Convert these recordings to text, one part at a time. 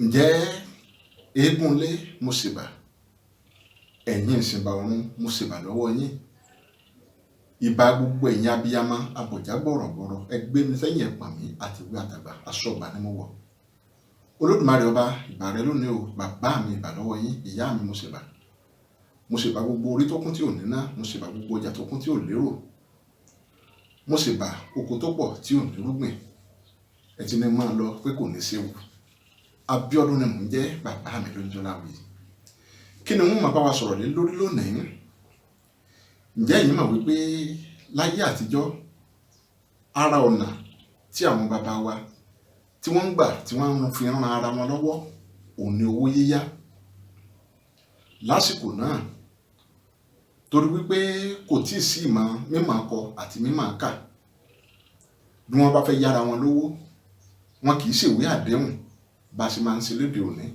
Ǹjẹ́ eégún ilé, mo ṣèbà. Ẹ̀yin ìsìnbà ọ̀run, mo ṣèbà lọ́wọ́ yín. Ìbà gbogbo ẹ̀yin abiyamọ abọ̀já gbọ̀rọ̀gbọ̀rọ̀, ẹ gbé mi sẹ́yìn, ẹ pọ̀n mí, àtìwé àtàgbà, aṣọ ọ̀gbà ni mo wọ̀. Olódùmarè ọba, ìbà rẹ lónìí o. Bàbá mi, ìbà lọ́wọ́ yín. Ìyá mi, mo ṣèbà. Mo ṣèbà gbogbo orí tó kún tí ò níná. Mo ṣèbà gbogbo ọjà tó kún tí ò lérò. Mo ṣèbà oko tó pọ̀ tí ò ní rúgbìn. Ẹ ti ní máa lọ pé kò ní séwu. Abíọ́dún ni mò ń jẹ́, bàbá mi ló ń jọlá wí. Kí ni wọ́n máa bá wa sọ̀rọ̀ lé lórí lónìí? Ǹjẹ́ ẹ̀yin mọ̀ wípé láyé àtijọ́, ara ọ̀nà tí àwọn bàbá wa tí wọ́n ń gbà tí wọ́n fi ran ara wọn lọ́wọ́ òun ni owó yíyá lásìkò náà? Torí wípé kò tíì sí ìmọ̀ mímọ̀ kọ àti mímọ̀ kà, bí wọ́n bá fẹ́ yára wọn lówó, wọn kì í ṣèwé àdéhùn bá a ṣe máa ń ṣe lóde òní,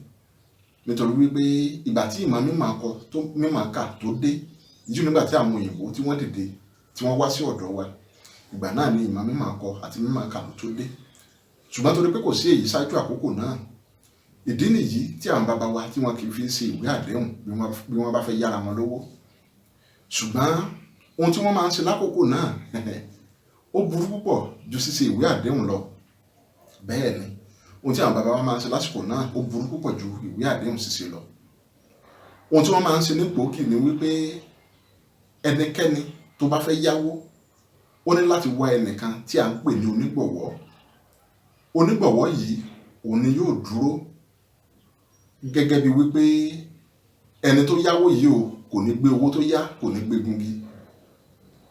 nítorí wípé ìgbà tí ìmọ̀ mímọ̀ kọ tó mímọ̀ kà tó dé yíjú, nígbà tí àwọn òyìnbó tí wọ́n dìde, tí wọ́n wá sí ọ̀dọ̀ wa, ìgbà náà ni ìmọ̀ mímọ̀ kọ àti mímọ̀ kà ló tó dé. Ṣùgbọ́n torí pé kò sí èyí ṣáájú àkókò náà, ìdí nìyí tí àwọn bàbá wa tí wọn kì í fi ṣe ìwé àdéhùn bí wọ́n bá fẹ́ yára wọn lówó. Ṣùgbọ́n ohun tí wọ́n máa ń ṣe lákòókò náà, ó burú púpọ̀ ju ṣíṣe ìwé àdéhùn lọ. Bẹ́ẹ̀ ni, ohun tí àwọn bàbá wa máa ń ṣe lásìkò náà, ó burú púpọ̀ ju ìwé àdéhùn ṣíṣe lọ. Ohun tí wọ́n máa ń ṣe ní gbòógì ni wípé ẹnikẹ́ni tó bá fẹ́ yáwó, ó ní láti wá ẹnìkan tí à ń pè ní onígbọ̀wọ́. Onígbọ̀wọ́ yìí, òun ni yóò dúró gẹ́gẹ́ bí wípé ẹni tó yáwó yìí o, kò ní gbé owó tó yá, kò ní gbé gungi.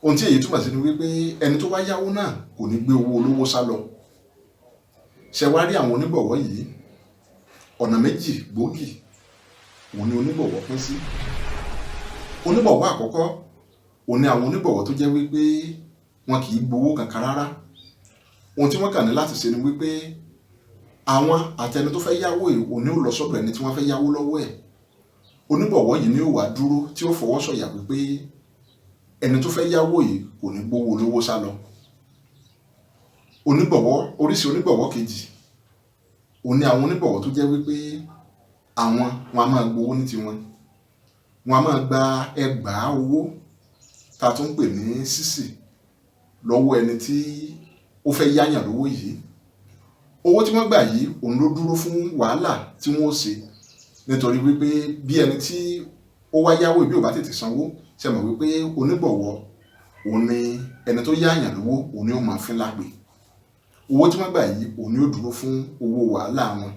Ohun tí èyí túmọ̀ sí ni wípé ẹni tó wá yáwó náà kò ní gbé owó olówó sá lọ. Ṣe wá rí àwọn onígbọ̀wọ́ yìí, ọ̀nà méjì gbòógì òun ni onígbọ̀wọ́ pín sí. Onígbọ̀wọ́ àkọ́kọ́, òun ni àwọn onígbọ̀wọ́ tó jẹ́ wípé wọn kì í gbowó kankan rárá. Ohun tí wọ́n kàn ní láti ṣe ni wípé àwọn àtẹni tó fẹ́ yáwó yìí, òun ni ó lọ sọ́dọ̀ ẹni tí wọ́n fẹ́ yáwó lọ́wọ́ ẹ̀. Onígbọ̀wọ́ yìí ni ó wá dúró tí ó fọwọ́ sọ̀yà wípé ẹni tó fẹ́ yáwó yìí kò ní gbowó olówó sá lọ. Onígbọ̀wọ́, oríṣi onígbọ̀wọ́ kejì, òun ni àwọn onígbọ̀wọ́ tó jẹ́ wípé àwọn wọn a máa gbowó ní tiwọn. Wọn a máa gba ẹgbàá owó tá a tún ń pè ní sísì lọ́wọ́ ẹni tí ó fẹ́ yáyàn lówó yìí. Owó tí wọ́n gbà yìí, òun ló dúró fún wàhálà tí wọ́n ó ṣe, nítorí wípé bí ẹni tí ó wá yáwó bí ò bá tètè sanwó, ṣe mọ̀ wípé onígbọ̀wọ́ òun ni ẹni tó yáyàn lówó, òun ni ó máa fín lápè. Owó tí wọ́n gbà yìí, òun ni ó dúró fún owó wàhálà wọn.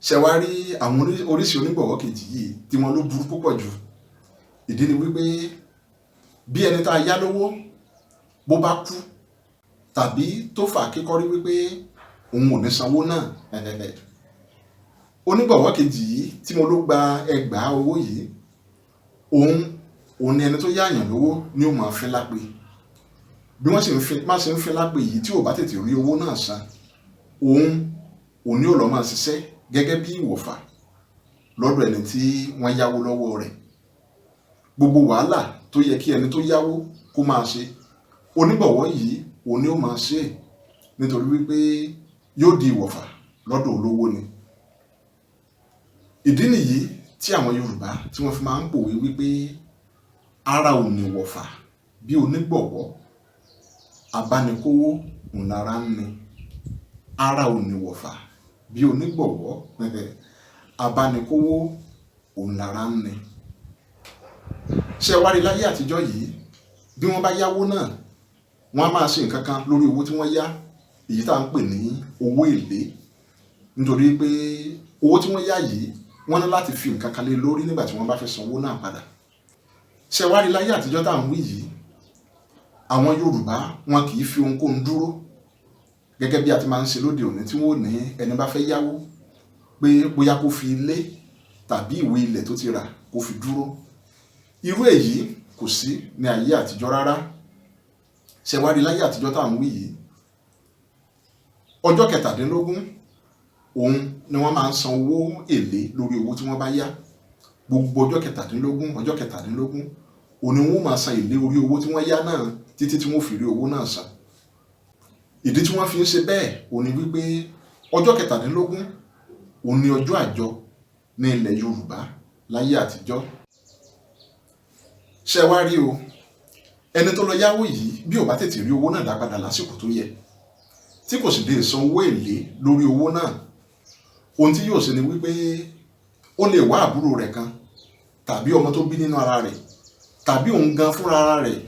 Ṣe wá rí àwọn oríṣi onígbọ̀wọ́ kejì yìí, tí wọ́n ló burú púpọ̀ jù. Ìdí ni wípé bí ẹni tá a yá lówó bó bá kú tàbí tó fà kíkọ́rí wípé òun ò ní sanwó náà, onígbọ̀wọ́ kejì yìí tí mo ló gba ẹgbàá owó yìí, òun ni ẹni tó yáàyàn lówó ni ó máa fín lápè. Bí wọ́n sì ń fi má ṣe ń fín lápè yìí, tí ò bá tètè rí owó náà san, òun ni ó lọ máa ṣiṣẹ́ gẹ́gẹ́ bí ìwọ̀fà lọ́dọ̀ ẹni tí wọ́n yáwó lọ́wọ́ rẹ̀. Gbogbo wàhálà tó yẹ kí ẹni tó yáwó kó máa ṣe, onígbọ̀wọ́ yìí, òun ni ó máa ṣe, nítorí wípé yóò di ìwọ̀fà lọ́dọ̀ olówó ni. Ìdí nìyí tí àwọn Yorùbá tí wọ́n fi máa ń pòwe wípé ara ò ní wọ̀fà bí onígbọ̀wọ́, abánikówó òun lára ń ni. Ara ò ní wọ̀fà bí onígbọ̀wọ́, abánikówó òun lára ń ni. Ṣé wá rí láyé àtijọ́ yìí, bí wọ́n bá yáwó náà, wọ́n á máa ṣe nǹkan kan lórí owó tí wọ́n yá, èyí tá à ń pè ní owó èlé, nítorí pé owó tí wọ́n yá yìí, wọ́n ní láti fi nǹkan kan lé lórí nígbà tí wọ́n bá fẹ́ san owó náà padà. Ṣé wá rí láyé àtijọ́ tá à ń wí yìí, àwọn Yorùbá wọn kì í fi ohunkóhun dúró gẹ́gẹ́ bí a ti máa ń ṣe lóde òní, tí wọ́n ò ní ẹni bá fẹ́ yáwó pé bóyá kó fi ilé tàbí ìwé ilẹ̀ tó ti rà kó fi dúró. Irú èyí kò sí ní ayé àtijọ́ rárá. Ṣé wá rí láyé àtijọ́ tá à ń wí yìí, ọjọ́ 17 òun ni wọ́n máa ń san owó èlé lórí owó tí wọ́n bá yá. Gbogbo ọjọ́ 17, ọjọ́ 17, òun ni wọ́n máa san èlé orí owó tí wọ́n yá náà títí tí wọ́n fi rí owó náà san. Ìdí tí wọ́n fi ń ṣe bẹ́ẹ̀ òun ni wípé ọjọ́ 17 Òun ni ọjọ́ àjọ ní ilẹ̀ Yorùbá láyé àtijọ́. Ṣé wá rí o, ẹni tó lọ yáwó yìí, bí ò bá tètè rí owó náà dá padà lásìkò tó yẹ, tí kò sì lè san owó èlé lórí owó náà, ohun tí yóò ṣe ni wípé ó lè wá àbúrò rẹ̀ kan tàbí ọmọ tó bí nínú ara rẹ̀ tàbí òun gan fúnra ara rẹ̀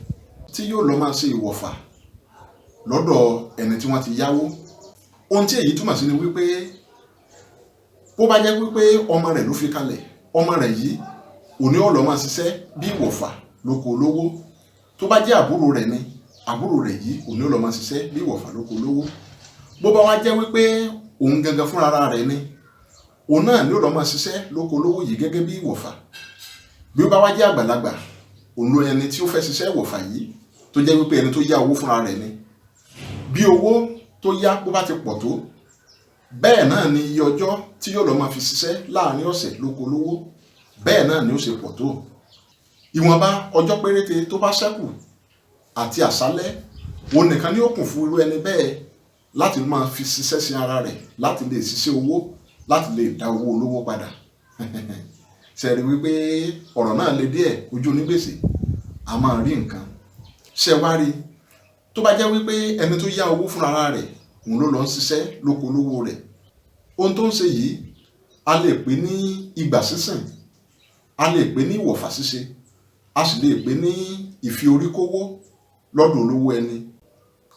tí yóò lọ máa ṣe ìwọ̀fà lọ́dọ̀ ẹni tí wọ́n ti yáwó. Ohun tí èyí túmọ̀ sí ni wípé bó bá jẹ́ wípé ọmọ rẹ̀ ló fi kalẹ̀, ọmọ rẹ̀ yìí òní ó lọ máa ṣiṣẹ́ bí ìwọ̀fà lóko olówó. Tó bá jẹ́ àbúrò rẹ̀ ni, àbúrò rẹ̀ yìí òní ó lọ máa ṣiṣẹ́ bí ìwọ̀fà lóko olówó. Bó bá wá jẹ́ wípé òun gangan fúnra ara rẹ̀ ni, òun náà ni ó lọ máa ṣiṣẹ́ lóko olówó yìí gẹ́gẹ́ bí ìwọ̀fà. Bí ó bá wá jẹ́ àgbàlagbà, òun ló ẹni tí ó fẹ́ ṣiṣẹ́ ìwọ̀fà yìí, tó jẹ́ wípé ẹni tó yá owó fúnra rẹ̀ ni, bí owó tó yá bó bá ti pọ̀ tó, bẹ́ẹ̀ náà ni iye ọjọ́ tí yóò lọ máa fi ṣiṣẹ́ láàrin ọ̀sẹ̀ lóko olówó, bẹ́ẹ̀ náà ni ó ṣe pọ̀ tó. Ìwọ̀nba ọjọ́ péréte tó bá ṣẹ́kù àti àṣálẹ́, òun nìkan ni ó kún fún irú ẹni bẹ́ẹ̀ láti máa fi ṣiṣẹ́ sí ara rẹ̀, láti lè ṣiṣẹ́ owó, láti lè dá owó olówó padà. Ṣe rí wípé ọ̀rọ̀ náà le díẹ̀? Ojú onígbèsè a máa rí nǹkan. Ṣe wá rí, tó bá jẹ́ wípé ẹni tó yá owó fúnra rẹ̀, òun ló lọ ń ṣiṣẹ́ lóko olówó rẹ̀, ohun tó ń ṣe yìí, a lè pè ní ìgbà sísìn, a lè pè ní ìwọ̀fà ṣíṣe, a sì lè pè ní ìfi orí kówó lọ́dọ̀ olówó ẹni,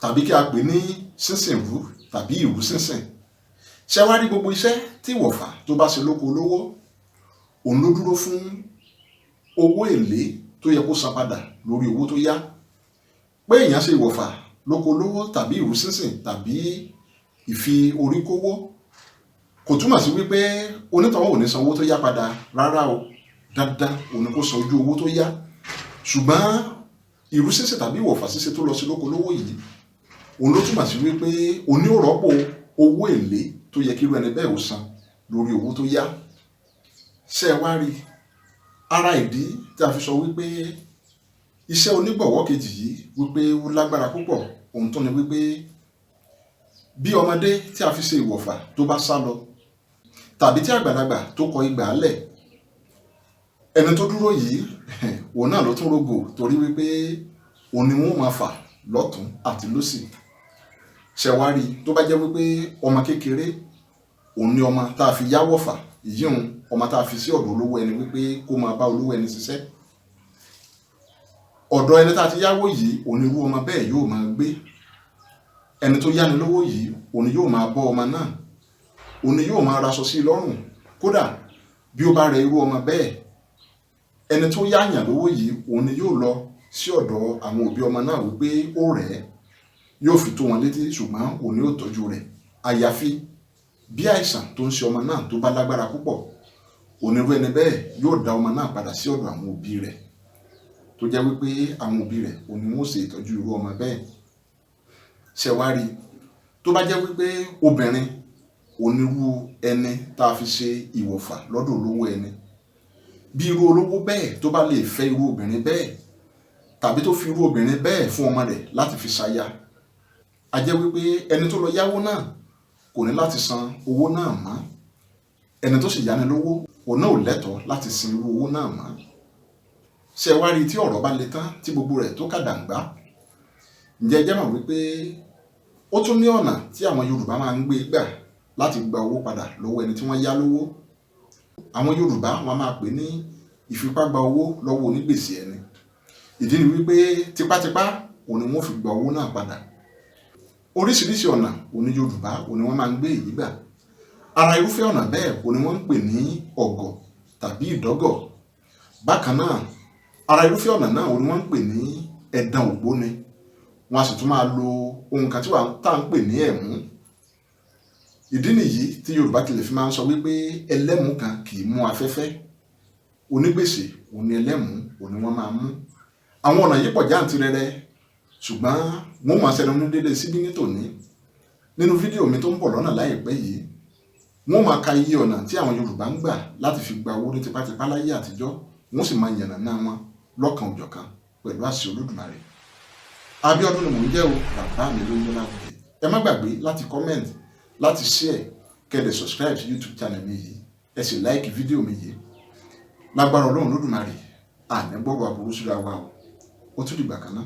tàbí kí a pè ní sínsìn rú tàbí ìrú sínsìn. Ṣé wá rí, gbogbo iṣẹ́ tí ìwọ̀fà tó bá ṣe lóko olówó, òun ló dúró fún owó èlé tó yẹ kó san padà lórí owó tó yá. Pé èèyàn ṣe ìwọ̀fà lóko olówó tàbí ìrú sínsìn tàbí ìfi orí kówó kò túmọ̀ sí wípé onítọ̀hún ò ní san owó tó yá padà. Rárá o, dandan òun ni kó san ojú owó tó yá. Ṣùgbọ́n ìrú sínsìn tàbí ìwọ̀fà ṣíṣe tó lọ sí lóko olówó yìí, òun ló túmọ̀ sí wípé òní ò rọ́pò owó èlé tó yẹ kí irú ẹni bẹ́ẹ̀ ó san lórí owó tó yá. Ṣé ẹ wá rí, ara ìdí tí a fi sọ wípé iṣẹ́ onígbọ̀wọ́ kejì yìí wípé ó lágbára púpọ̀, ohun tó ní wípé bí ọmọdé tí a fi ṣe ìwọ̀fà tó bá sá lọ tàbí tí àgbàlagbà tó kọ ìgbà lẹ̀, ẹni tó dúró yìí, òun náà ló tún rògò, torí wípé òun ni wọ́n máa fà lọ́tún àti lósì. Ṣé wá rí, tó bá jẹ́ wípé ọmọ kékeré òun ni ọmọ tá a fi yáwọ̀fà yíhun, ọmọ tá a fi sí ọ̀dọ̀ olówó ẹni wípé kó máa bá olówó ẹni ṣiṣẹ́, ọ̀dọ̀ ẹni tá a ti yáwó yìí òun ni irú ọmọ bẹ́ẹ̀ yóò máa gbé. Ẹni tó yáni lówó yìí, òun ni yóò máa bọ́ ọmọ náà, òun ni yóò máa raṣọ sí i lọ́rùn. Kódà bí ó bá rẹ irú ọmọ bẹ́ẹ̀, ẹni tó yáyàn lówó yìí, òun ni yóò lọ sí ọ̀dọ̀ àwọn òbí ọmọ náà wípé ó rẹ̀ ẹ́, yóò fi tó wọn létí, ṣùgbọ́n òun ni yóò tọ́jú rẹ̀, àyàfi bí àìsàn tó ń ṣe ọmọ náà tó bá lágbára púpọ̀, onírú ẹni bẹ́ẹ̀ yóò dá ọmọ náà padà sí ọ̀dọ̀ àwọn òbí rẹ̀, tó jẹ́ wípé àwọn òbí rẹ̀ òun ni wọ́n ṣe ìtọ́jú irú ọmọ bẹ́ẹ̀. Ṣé wá rí, tó bá jẹ́ wípé obìnrin onírú ẹni tá a fi ṣe ìwọ̀fà lọ́dọ̀ olówó ẹni, bí irú olówó bẹ́ẹ̀ tó bá lè fẹ́ irú obìnrin bẹ́ẹ̀ tàbí tó fi irú obìnrin bẹ́ẹ̀ fún ọmọ rẹ̀ láti fi ṣaya, a jẹ́ wípé ẹni tó lọ yáwó náà kò ní láti san owó náà mọ́. Ẹni tó sì yáni lówó, òun náà ò lẹ́tọ̀ọ́ láti sin irú owó náà mọ́. Ṣé wá rí, tí ọ̀rọ̀ bá le tán, tí gbogbo rẹ̀ tó kàdàǹgbá, ǹjẹ́ ẹ jẹ́ mọ̀ wípé ó tún ní ọ̀nà tí àwọn Yorùbá máa ń gbé gbà láti gba owó padà lọ́wọ́ ẹni tí wọ́n yá lówó? Àwọn Yorùbá, wọn máa pè ní ìfipá gba owó lọ́wọ́ onígbèsè ẹni. Ìdí ni wípé tipátipá òun ni wọ́n fi gba owó náà padà. Oríṣiríṣi ọ̀nà òun ni Yorùbá òun ni wọ́n máa ń gbé èyí gbà. Ara irúfẹ́ ọ̀nà bẹ́ẹ̀ òun ni wọ́n ń pè ní ọ̀gọ̀ tàbí ìdọ́gọ̀. Bákan náà, ara irúfẹ́ ọ̀nà náà òun ni wọ́n ń pè ní ẹ̀dàn ògbóni. Wọ́n a sì tún máa lo ohun kan tí wọ́n tá ń pè ní ẹ̀mú. Ìdí nìyí tí Yorùbá tilẹ̀ fi máa ń sọ wípé ẹlẹ́mú kan kì í mú afẹ́fẹ́. Onígbèsè òun ni ẹlẹ́mú, òun ni wọ́n máa mú. Àwọn ọ̀nà yìí pọ̀ jáǹtirẹrẹ, ṣùgbọ́n wọ́n máa ṣẹnu ní dédé síbí ní tòní. Nínú fídíò mi tó ń bọ̀ lọ́nà láìpẹ́ yìí, wọ́n máa ka iye ọ̀nà tí àwọn Yorùbá ń gbà láti fi gba owó ní tipátipá láyé àtijọ́, wọ́n sì máa yànnàná wọn lọ́kan òjọ̀kan pẹ̀lú àṣẹ Olódùmarè. Abíọ́dún ni mò ń jẹ́ o, bàbá mi ló ń jẹ́ lárugẹ. Ẹ má gbàgbé láti comment, láti share. Kẹ́ ẹ dẹ̀ subscribe sí YouTube channel mi yìí, ẹ sì like fídíò mi yìí. Lágbára Ọlọ́run Lódùmarè, àní gbọ́rọ̀ aburú síra wa o. Ó tún dìgbà kan náà.